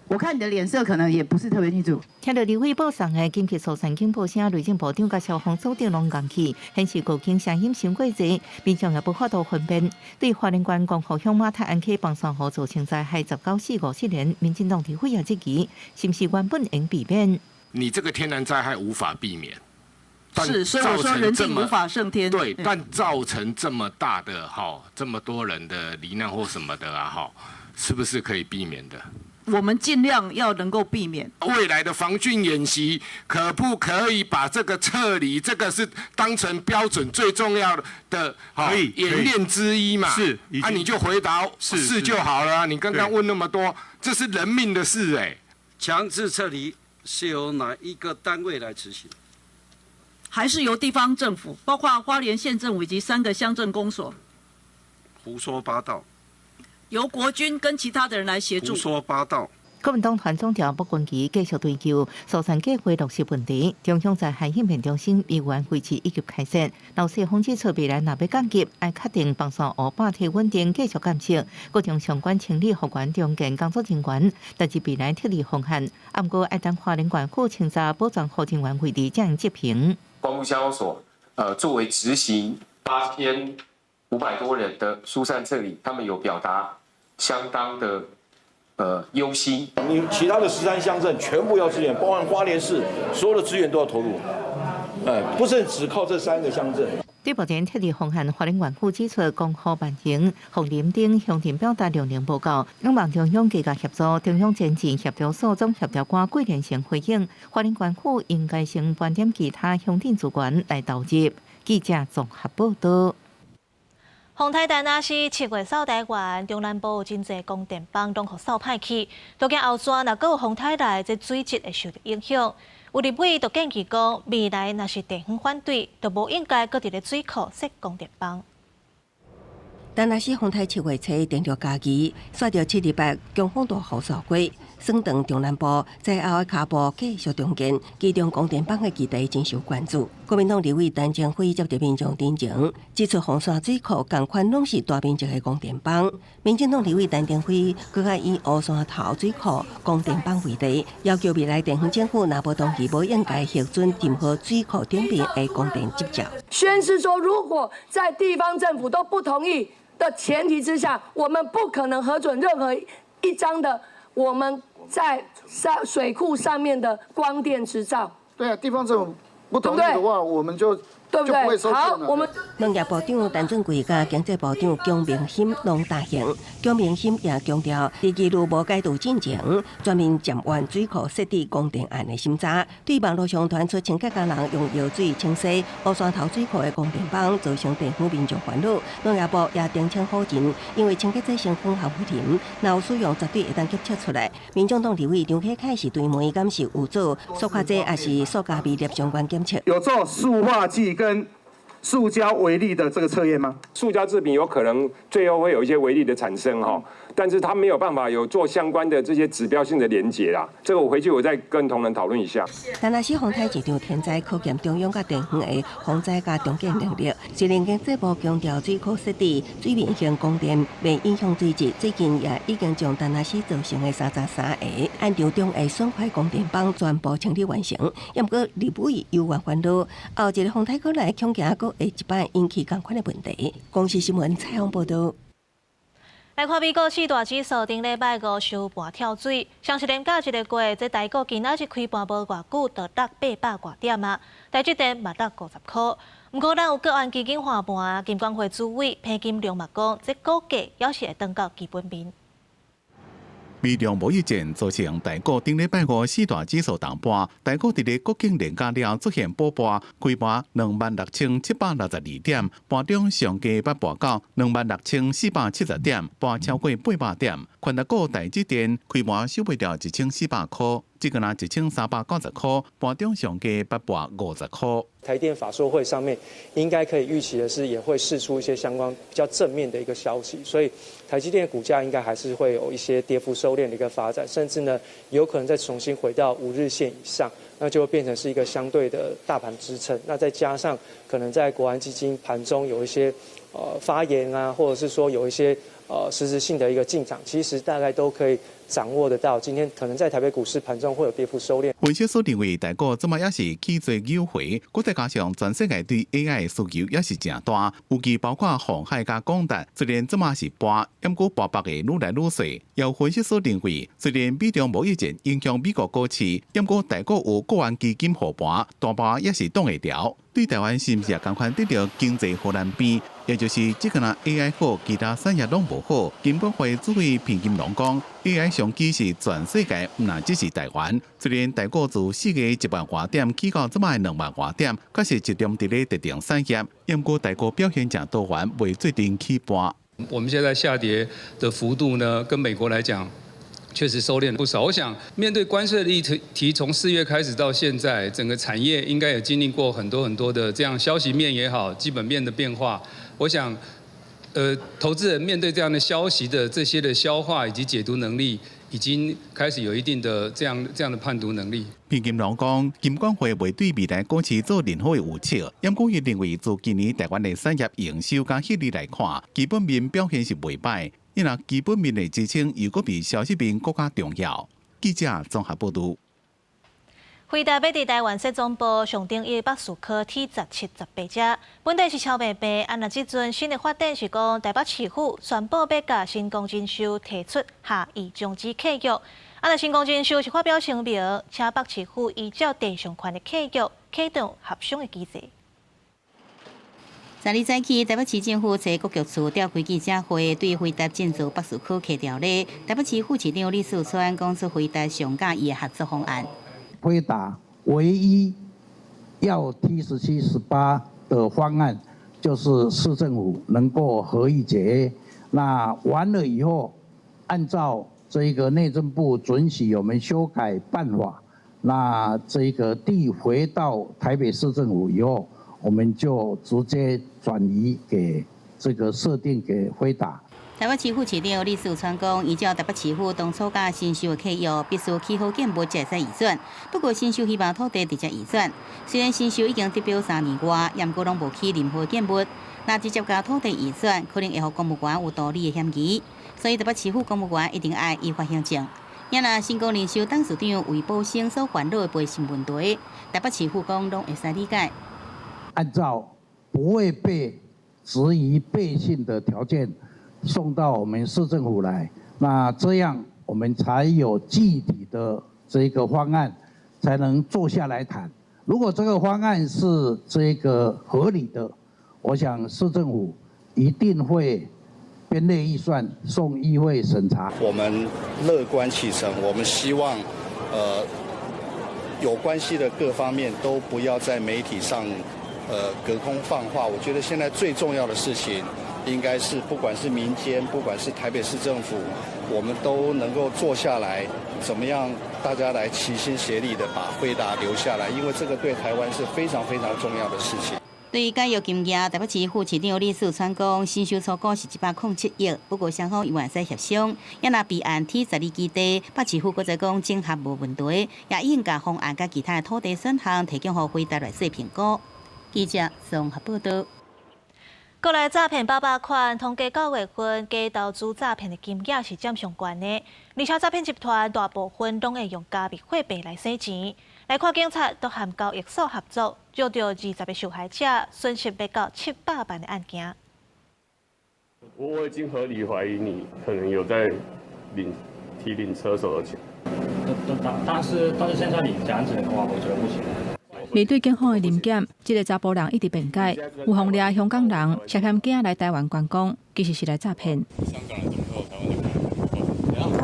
我看你的臉色可能也不是特別清楚。聽著立委報送的緊急疏散警報聲，內政部長佮消防署長攏仝去，顯示告警聲音傷過濟，民眾也無法度分辨。對花蓮縣光復鄉馬太鞍溪崩山湖造成災害19死5失聯，民進黨立委也質疑，是毋是原本應避免？你這個天然災害無法避免，是，所以我說人定無法勝天。對，但造成這麼大的哈，這麼多人的罹難或什麼的啊哈，是不是可以避免的？我們盡量要能夠避免。未來的防汛演習可不可以把這個撤離，這個是當成標準最重要的可以演練之一嘛？是，啊，你就回答是就好了。你剛剛問那麼多，這是人命的事哎。強制撤離是由哪一個單位來執行？還是由地方政府，包括花蓮縣政府以及3個鄉鎮公所？胡說八道。由國軍跟其他的人來協助。胡說八道。國民黨團總召莫君琪繼續追究疏散計劃落實問題，中央在海應變中心醫院維持一級開設。劉世鋒指出，未來若欲降級，愛確定崩山湖壩體穩定，繼續監測，閣將相關清理復原重建工作人員，但是未來撤離方案，毋過愛等花蓮縣府清查保全護人員位置，才能執行。光復鄉公所，作為執行8500多人的疏散撤離，他們有表達相當的憂心。你其他的13鄉鎮全部要支援，包含花蓮市，所有的資源都要投入，不是只靠這三個鄉鎮。對目前撤離方案，花蓮縣府指出，江湖萬榮、鳳林等鄉鎮表達量能無夠，希望中央加強協助，中央前進協調所總協調官桂連成回應，花蓮縣府應該先盤點其他鄉鎮資源來投入。記者綜合報道。風颱陳那是7月掃台灣，中南部有真濟光電枋攏予掃歹去，都驚後續若閣有風颱來，這水質會受著影響。有立委就建議講，未來若是地方反對，就無應該閣佇咧水庫設光電枋。陳那是風颱7月初登陸嘉義，煞著7/8強風大雨掃過，損斷中南部，災後的跤步繼續重建，其中光電枋的議題真受關注。國民黨立委陳清輝接著民眾陳情，指出鳳山水庫仝款攏是大面積的光電枋。民進黨立委陳亭妃閣較以烏山頭水庫光電枋為例，要求未來地方政府若無同意，無應該核准任何水庫頂面的光電執照。宣示說，如果在地方政府都不同意的前提之下，我們不可能核准任何一張的我們在水庫上面的光電執照。對啊，地方政府不同意的話，我們就對不對？好，我們農業部長陳俊貴佮經濟部長姜明欣攏答應。姜明欣也強調，佇疑慮無解除進前，全面暫緩水庫設置光電案的審查。對網路上傳出清潔工人用藥水清洗烏山頭水庫的光電枋，造成地方民眾煩惱。農業部也澄清否認，因為清潔劑成分含氟，若有使用絕對會當檢測出來。民眾黨立委張啟楷是追問，敢是有做塑化劑抑是塑膠微粒相關檢測？有做塑化劑跟塑膠微粒的這個測驗嗎？塑膠製品有可能最後會有一些微粒的產生哈，但是它沒有辦法有做相關的這些指標性的連結啦。這個我回去我再跟同仁討論一下。陳那是風颱這場天災考驗中央佮地方的防災佮重建能力。雖然經濟部強調水庫設置水面型光電袂影響水質，最近也已經將陳那是造成的33個岸場中的損壞光電枋全部清理完成。毋過立委猶原煩惱，後一個風颱過來，恐驚閣會一擺引起仝款的問題。公視新聞採訪報導。來看美國四大指數頂禮拜五收盤跳水，雙十連假一个過，這台股今仔日開盤無偌久就落800外點啊，台積電嘛落50箍。毋過咱有國安基金橫盤，金管會主委彭金龍嘛講，這股價猶是會轉到基本面。美中貿易戰造成台股頂禮拜五四大指數重盤，台股佇咧國慶連假了出現補盤，開盤26,762點，盤中上低捌盤到26,470點，盤超過800點。權值股台積電開盤收袂著1400箍，這個若1390箍，盤中上低捌盤50箍。台電法說會上面應該可以預期的是，也會釋出一些相關比較正面的一個消息，所以台積電的股價應該還是會有一些跌幅收斂的一個發展，甚至呢有可能再重新回到5日線以上，那就會變成是一個相對的大盤支撐。那再加上可能在國安基金盤中有一些發言啊，或者是說有一些實質性的一個進場，其實大概都可以掌握得到。今天可能在台北股市盤中會有跌幅收斂。分析師認為，台股這擺也是起做扭回，閣再加上全世界對 AI 的需求也是誠大，尤其包括鴻海佮廣達，雖然這擺是盤，毋過盤北會愈來愈細。有分析師認為，雖然美中貿易戰影響美國股市，毋過台股有國安基金護盤，大盤也是擋會牢。對台灣是毋是也仝款得著經濟荷蘭病？也就是這個若 AI 好，其他產業攏無好。金管會主委彭金龍講，AI 商機是全世界，毋但只是台灣。雖然台股自4月1萬外點起到這擺2萬外點，確實集中佇咧特定產業，毋過台股表現誠多元，袂做陣起盤。我們現在下跌的幅度呢，跟美國來講，確實收斂不少。我想面對關稅的議題，從4月開始到現在，整個產業應該也經歷過很多很多的這樣消息面也好，基本面的變化。我想，投資人面對這樣的消息的這些的消化以及解讀能力，已經開始有一定的這樣的判讀能力。彭金龍講，金管會袂對未來股市做任何的預測，毋過伊認為，自今年台灣的產業營收佮獲利來看，基本面表現是袂䆀，因而基本面的支撐又閣比消息面閣較重要。記者綜合報導。輝達欲佇台灣設總部上頂一北士科 T17、18遮，本底是超袂病。啊，若這陣新的發展是講，台北市府宣布欲共成功人壽提出下議終止契約。啊，若成功人壽是發表聲明，請北市府依照地上權的契約，啟動協商的機制。昨日早起，台北市政府佇國局處召開記者會，對輝達進駐北士科客條例，台北市副市長李四川講出輝達上佮意的合作方案。輝達唯一要 T17、18的方案，就是市政府能夠合意解約。那完了以後，按照這個內政部准許我們修改辦法，那這個地回到台北市政府以後，我們就直接轉移給這個設定給輝達。台北市副市長李四川講，依照台北市府當初佮神壽的契約，必須起好建物才會使移轉。不過神壽希望土地直接移轉，雖然神壽已經得標3年外，毋過攏無起任何建物。若直接共土地移轉，可能會予公務員有圖利的嫌疑。所以台北市府公務員一定愛依法行政。也若成功人壽董事長魏寶生所煩惱的賠償問題，台北市府講攏會使理解。按照不會被質疑背信的條件，送到我們市政府來，那這樣我們才有具體的這個方案，才能坐下來談。如果這個方案是這個合理的，我想市政府一定會編列預算送議會審查。我們樂觀其成，我們希望，有關係的各方面都不要在媒體上，隔空放話。我覺得現在最重要的事情，應該是不管是民間，不管是台北市政府，我們都能夠坐下來，怎麼樣大家來齊心協力的把輝達留下來，因為這個對台灣是非常非常重要的事情。對於解約金額，台北市副市長李四川講，神壽初估是107億，不過雙方猶會使協商。也若備案 T12基地，北市府閣再講整合無問題，也已經共方案佮其他的土地選項提供予輝達來做評估。記者綜合報導。國內詐騙百百款，統計9月份假投資詐騙的金額是佔上懸的，而且詐騙集團大部分攏會用加密貨幣來洗錢。來看警察都和交易所合作，捉著20個受害者，損失欲到700萬的案件。我已經合理懷疑你可能有在領提領車手的錢。但是現在你這樣子的話，我覺得不行。面對警方的臨檢，這个查埔人一直辯解，有予掠香港人涉嫌驚來台灣觀光，其實是來詐騙。香港人怎麼會有台灣的？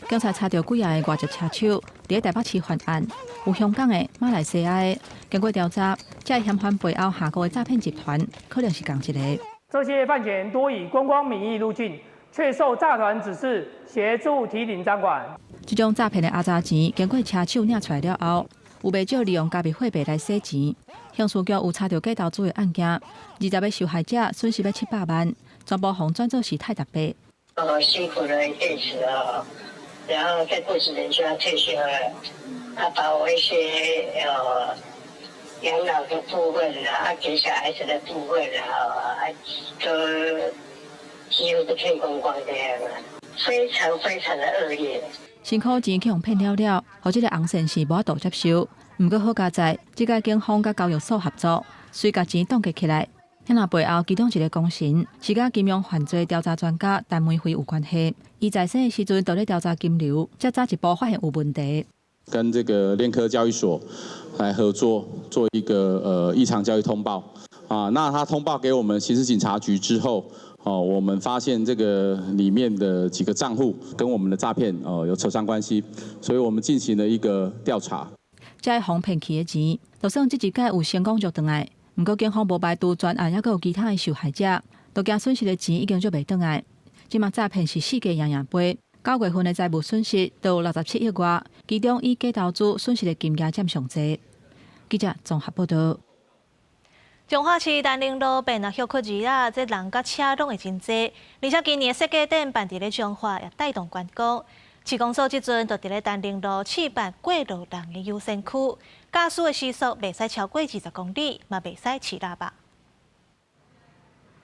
警察查著幾个外籍車手佇台北市犯案，有香港的、馬來西亞的。經過調查，這个嫌犯背後下個的詐騙集團可能是仝一个。這些犯嫌多以觀光名義入境，卻受詐團指示協助提領贓款。這種詐騙的阿雜錢，經過車手領出來了後，有袂少利用加密貨幣來洗錢。刑事局有查著假投資的案件，20个受害者損失欲700萬，全部予轉做是泰台幣。我辛苦了一輩子啊，然後再過幾年就要退休了，他把我一些養老的部分啊，給小孩子的部分啊，都幾乎都騙光光這樣啊，非常非常的惡劣。辛苦錢去予騙了了，予這个紅線是無法度接受。毋過好佳哉，這擺警方佮交易所合作，隨共錢凍結起來。遐若背後其中一个功臣是佮金融犯罪調查專家陳梅飛有關係。伊在生的時陣，就咧調查金流，才早一步發現有問題。跟這個鏈科交易所來合作，做一個異常交易通報。啊，那他通報給我們刑事警察局之後，哦，我們發現這個裡面的幾個賬戶跟我們的詐騙哦有扯上關係，所以我們進行了一個調查。這予騙去的錢，就算這一擺有成功捉轉來，毋過警方無排除全案猶閣有其他的受害者，都驚損失的錢已經捉袂轉來。這馬詐騙是世界贏贏杯，9月份的財務損失都有67億外，其中以假投資損失的金額佔上濟。記者綜合報導。彰化市丹寧路變啊歇睏日啊，這人佮車攏會真濟，而且今年設計展辦佇咧彰化，也帶動觀光。市公所這陣就佇咧丹寧路試辦過路人的優先區，駕駛的時速袂使超過20公里，嘛袂使飼喇叭。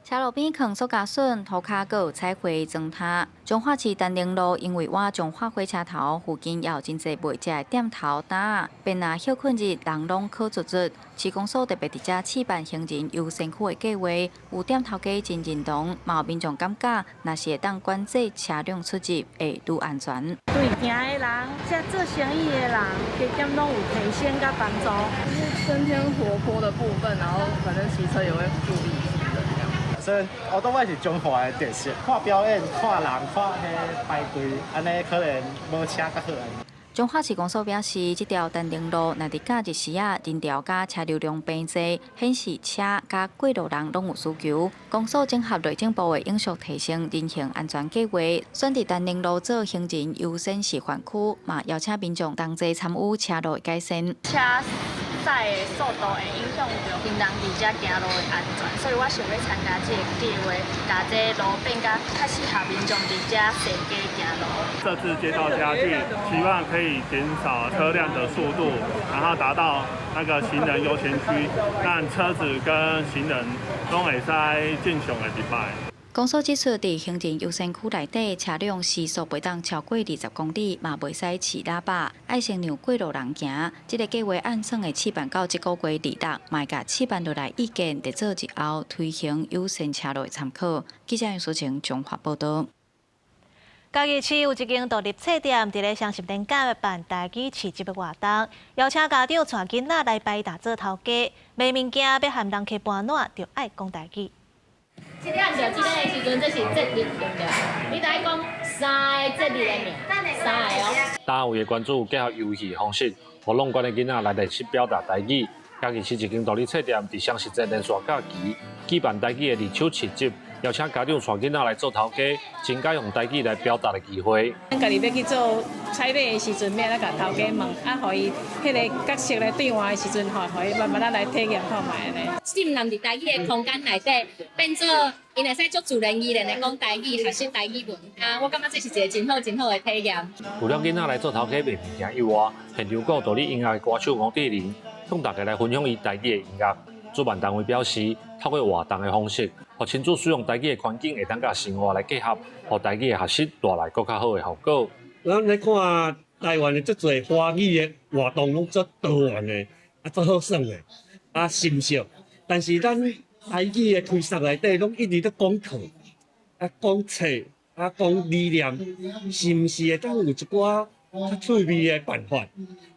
車路邊囥塑膠筍，塗跤閣有彩繪磚塔。彰化市丹寧路因為倚彰化火車頭附近也有真濟賣食的店頭擔，便若歇睏日人攏靠足足。市公所特別佇遮試辦行人優先區的計劃，有店頭家真認同，嘛有民眾感覺，若是會當管制車輛出入，會愈安全。對行的人，這做生意的人，加減攏有提醒佮幫助。增添活潑的部分，然後反正騎車也會注意。所以歐兜邁是彰化的特色，看表演、看人、看彼排隊，按呢可能無車較好。彰化市公所表示，這條丹寧路若佇假日時仔，人潮佮車流量變濟，顯示車佮過路人攏有需求。公所整合內政部的永續提升人行安全計劃，選佇丹寧路做行人優先示範區，嘛邀請民眾同齊參與車路的改善。車載的速度會影響著行人佇遮行路的安全，所以我想欲參加這個計劃，共這路變甲較適合民眾佇遮踅街行路。設置街道家具，希望可以減少車輛的速度，然後達到那個行人優先區，讓車子跟行人攏會使正常的入來。公所指出，佇行人優先區內底，車輛時速袂當超過20公里，嘛袂使飼喇叭，愛先讓過路人行。這个計劃按算會試辦到這个月26，嘛會共試辦落來意見，列做日後推行優先車路的參考。記者楊淑晴彰化報導。嘉義市有一間獨立冊店，佇咧雙十連假辦台語市集的活動，邀請家長帶囡仔來擺沓做頭家，賣物件欲和人客盤撋，就愛講台語。這個按著這个的時陣，這是節日對毋對？你著愛講三个節日的名，三个哦。單位的關注結合遊戲方式，予攏管的囡仔來練習表達台語。嘉義市一間獨立冊店，佇雙十節連續假期舉辦台語的二手市集。邀請家長帶囡仔來做頭家，增加用台語來表達的機會。咱家己欲去做採買的時陣，欲來共頭家問，啊，予伊彼个角色來對話的時陣，吼，予伊慢慢仔來體驗看覓按呢。浸人佇台語的空間內底，變做𪜶會使足自然而然的講台語，學習台語文。啊，我感覺這是一个真好、真好的體驗。除了囡仔來做頭家賣物件以外，現場閣有獨立音樂的歌手吳志玲，向大家來分享伊台語的音樂。主辦單位表示，透過活動的方式，予親子使用台語的環境會當佮生活來結合，予台語的學習帶來閣較好的效果。咱咧看台灣的足濟華語的活動，攏足多元的，啊，足好耍的，啊，新鮮。但是咱台語的推捒內底，攏一直咧講課，啊，講冊，啊，講理念，是毋是會當有一寡較趣味的辦法？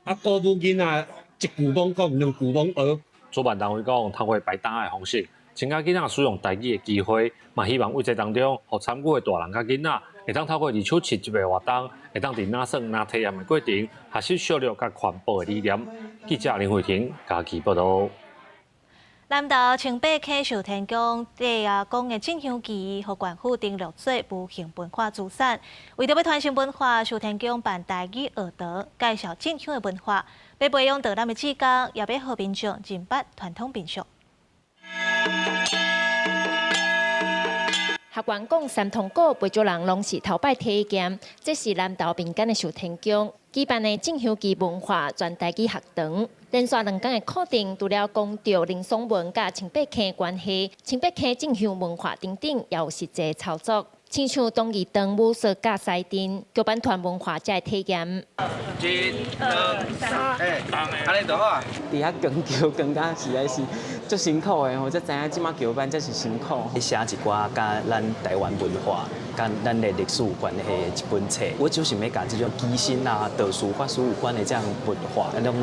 啊，鼓舞囡仔一句罔講，兩句罔學。主辦單位講，透過擺檔的方式，增加囡仔使用台語的機會，嘛希望為這當中，予參與的大人佮囡仔，會當透過二手市集的活動，會當佇哪耍哪體驗的過程，學習惜綠佮環保的理念。記者林慧婷嘉義報導。南投清白溪壽天宮地下宮的進香技藝，予縣府登錄做無形文化資產。為著欲傳承文化，壽天宮辦台語學堂，介紹進香的文化，欲培養導覽的志工，也欲予民眾認捌傳統民俗。學員講三通鼓，袂少人攏是頭擺體驗。這是南投民間的壽天宮舉辦的進香旗文化全台語學堂，連續兩工的課程，除了講著林爽文佮清白溪關係、清白溪進香文化等等，也有實際操作，親像東義堂武術佮司陣、腳板團文化才會體驗。一、二、三，按呢就好啊。佇遐扛轎扛甲實在是足辛苦的吼，才知影這馬轎板才是辛苦。寫一寡佮咱台灣文化、佮咱的歷史有關係的一本冊，我就是欲共這種乩身啊、道士、法師有關的這樣文化，按呢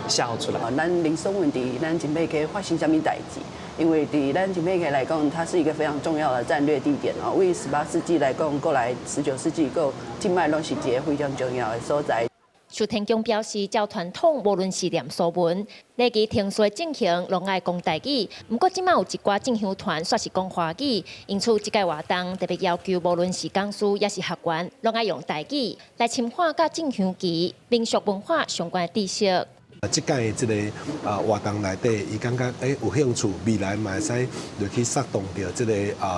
寫出來。咱林爽文佇咱清白溪發生啥物代誌？因為佇咱清白溪來講，它是一個非常重要的戰略地點哦。為18世紀來講，過來19世紀，閣這擺攏是一个非常重要的所在。壽天宮表示，照傳統，無論是念書文、禮儀程序進行，攏愛講台語。毋過，這馬有一寡進香團煞是講華語，因此這屆活動特別要求，無論是講師抑是學員，攏愛用台語來深化佮進香旗民俗文化相關的知識。這屆這个活動內底，伊感覺有興趣，未來嘛會使入去觸動著這个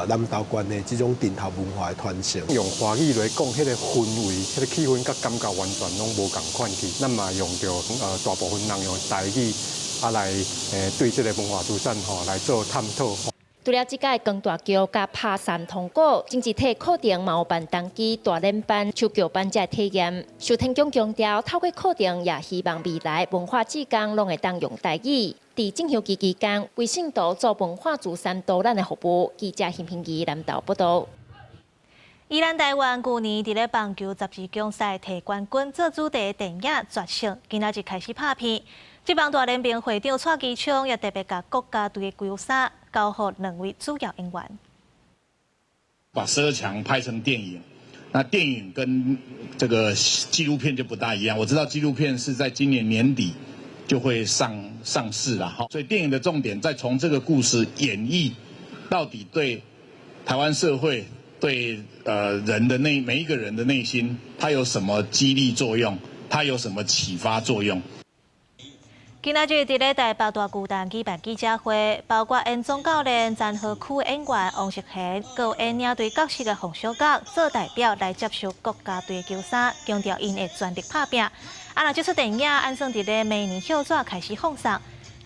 南投縣的這種陣頭文化的傳承。用華語來講，彼个氛圍、彼个氣氛佮感覺完全攏無仝款去。咱嘛用著大部分人用台語來對這个文化資產吼來做探討。除了這屆江大橋佮拍三通鼓，政治體課程嘛有辦冬季大練班、手橋班這體驗。受天宮強調，透過課程也希望未來文化志工攏會當用台語。佇進修期期間，為信徒做文化資產導覽的服務。記者邢平儀南投報導。宜蘭台灣舊年佇咧棒球十二強賽提冠軍做主題的電影《絕勝》，今仔日開始拍片。職棒大聯盟會長蔡其昌也特別共國家隊的球衫交予兩位主要演員。把十二強拍成電影，那電影跟這個紀錄片就不大一樣。我知道紀錄片是在今年年底就會上市了，所以電影的重點在從這個故事演繹，到底對台灣社會、對人的每一個人的內心，它有什麼激勵作用？它有什麼啟發作用？今仔日佇咧台北大巨蛋舉辦記者會，包括演總教練詹和區演員王淑賢，閣有演領隊角色的洪小剛做代表來接受國家隊球衫，強調𪜶會全力拍拚。啊，若這齣電影按算佇咧明年歇紙開始放送，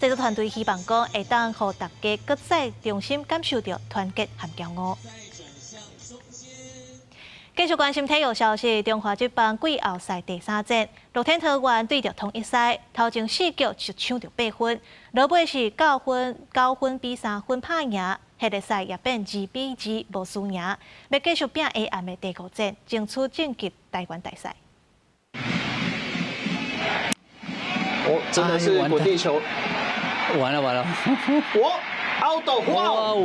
製作團隊希望講會當予大家閣再重新感受著團結和驕傲。繼續關心體育消息，中華職棒季後賽第三戰，樂天桃園對著統一獅，頭前四局就搶著8分，落尾是9分比3分拍贏，系列賽也變2-2無輸贏，欲繼續拚下暗的第五戰，爭取晉級台灣大賽。哦，真的是滾地球，完了完了，我。哇哦！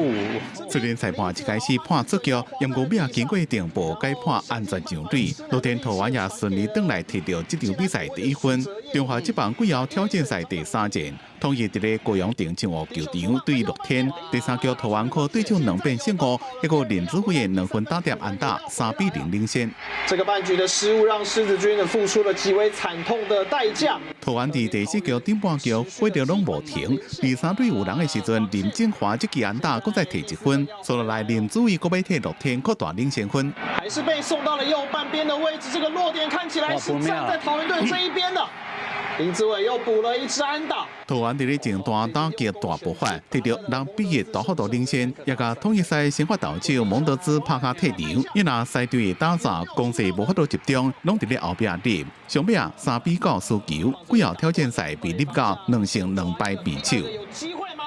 雖然裁判一開始判出局，毋過尾仔經過定步改判安全上壘，樂天桃園也順利轉來提著這場比賽第一分。中華職棒季後挑戰賽第三戰，統一佇咧高雄城政和球場對樂天，第三局桃園靠對手2變勝誤，結果林子輝的2分打點安打3-0領先。這個半局的失誤讓獅子軍付出了極為慘痛的代價。桃園佇第四局頂半局火力攏無停，2、3塁有人的時陣，林振華這支安打閣再提1分，接落來林子偉閣欲替樂天擴大領先分，還是被送到了右半邊的位置，這個落點看起來是站在桃園隊這一邊的。林子偉又補了一支安打。桃園佇咧前段打擊大爆發，提著6-1大幅度領先，也共統一獅先發投手蒙德茲拍卡退場，伊若獅隊的打線攻勢無法度集中，攏佇咧後壁入。上尾啊3-9輸球，季後挑戰賽被入到2勝2敗平手。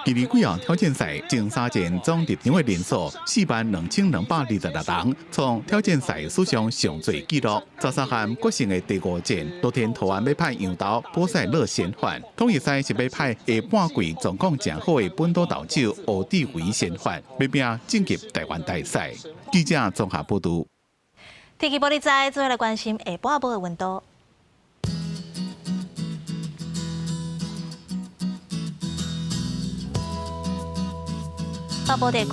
今年季後挑戰賽前三戰總入場的人數42226人，創挑戰賽史上上濟紀錄。13項決勝的第五戰，樂天桃園欲派洋投波賽樂先發，統一獅是欲派下半季狀況誠好的本土投手吳志偉先發，欲拚晉級台灣大賽。記者綜合報導。天氣玻璃仔，做伙來關心下半晡的溫度。北部地區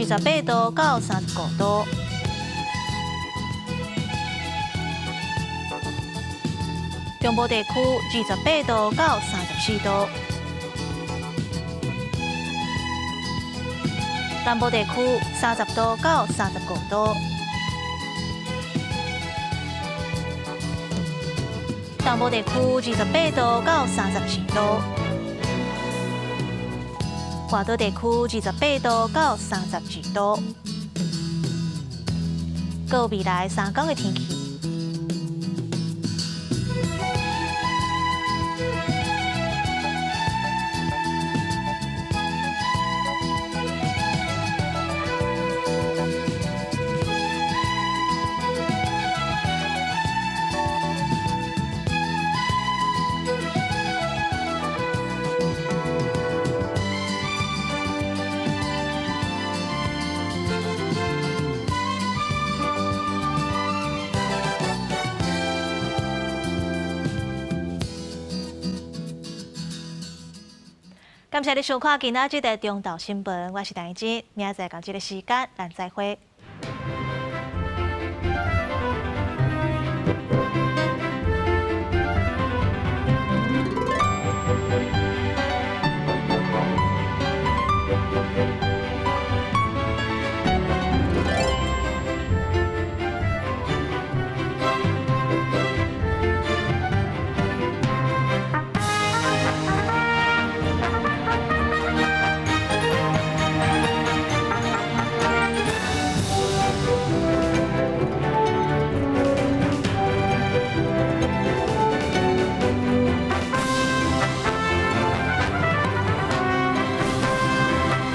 28度到35度，中部地區28度到34度，南部地區30度到35度，東部地區28度到32度。外島地區28度到32度。閣有未來3天的天氣。感謝你收看今仔日的中島新聞，我是陳怡之，明仔載仝這个時間，咱再會。